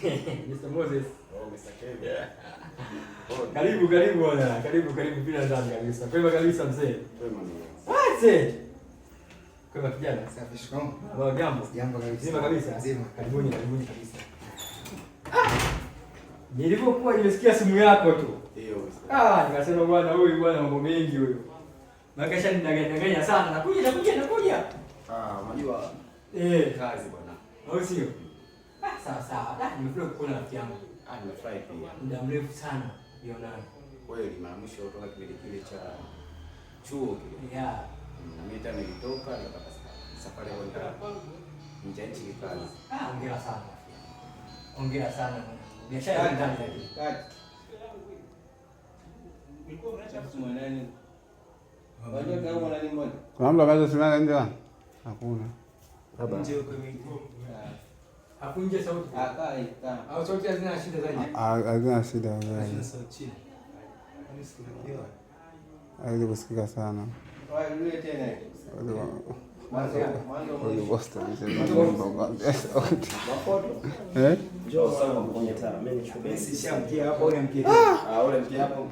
Mr. Moses. Oh, Mr. Kevin. Karibu, karibu bwana. Karibu, karibu bila ndani kabisa. Kwema kabisa, mzee. Kwema ndugu. Waze. Kwema, kijana. Safi, shikamoo. Baba, jambo. Jambo kabisa. Zima kabisa. Zima. Karibuni, karibuni kabisa. Ah! Nilipokuwa nimesikia simu yako tu. Ndio. Ah, nikasema bwana, huyu bwana mambo mengi huyu. Makasha ninaganya sana. Nakuja, nakuja, nakuja. Ah, unajua kazi, bwana. Au sio? Ah, sawa sawa. Ah, nimefurahi kukuona, rafiki yangu. Ah, nimefurahi pia. Muda mrefu sana vionana. Kweli, mara mwisho kutoka kipindi kile cha chuo kile. Na mimi tena nilitoka nikapata safari ya kwenda nje ya nchi kikazi. Ah, hongera sana, rafiki yangu. Hongera sana mwanangu. Biashara ya ndani lakini. Kati. Unajua kama nani mmoja? Kuna mtu ameweza simama nje? Hakuna. Nje huko mingi. Hapo nje sauti. Akaa kaa. Au sauti hazina shida zaidi. Hazina shida zaidi. Haiwezi kusikika sana. Wewe rudie tena. Mwanzo mwanzo Huyu mwisho. boss alisema sauti. Eh? Njoo sana kwenye taa. Mimi nichukue. Mimi sishamkia hapo, ule mkia. Ah, ule mkia hapo.